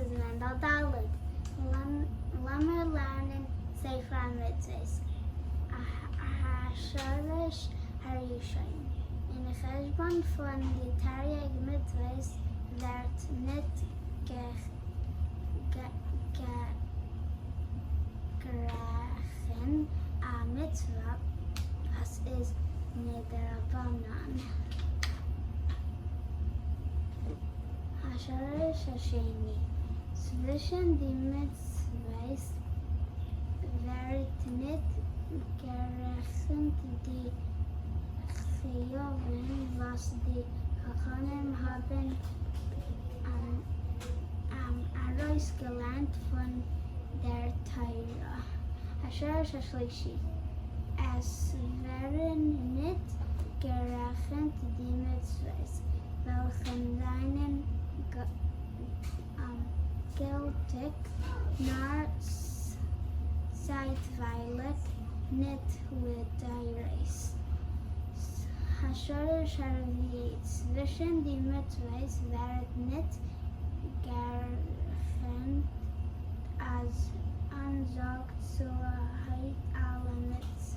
דאס איז מענדל ד'. לאמיר לערנען ספר המצוות, השורש הראשון. אין חשבון פון די תריג מצוות ווערט ניט גערעכנט א מצוה וואס איז מדרבנן. השורש השני, צווישן די מצוות ווערט ניט גערעכנט די חיובים וואס די חכמים האבן ארויסגעלערנט פון דער תורה. השורש השלישי, עס ווערן ניט גערעכנט די מצוות וועלכע זיינען גילטיק נאר צייטווייליק, ניט לדורות. השורש הרביעי, צווישן די מצוות ווערט ניט גערעכנט אז אנזאג צו היט אלע מצוות.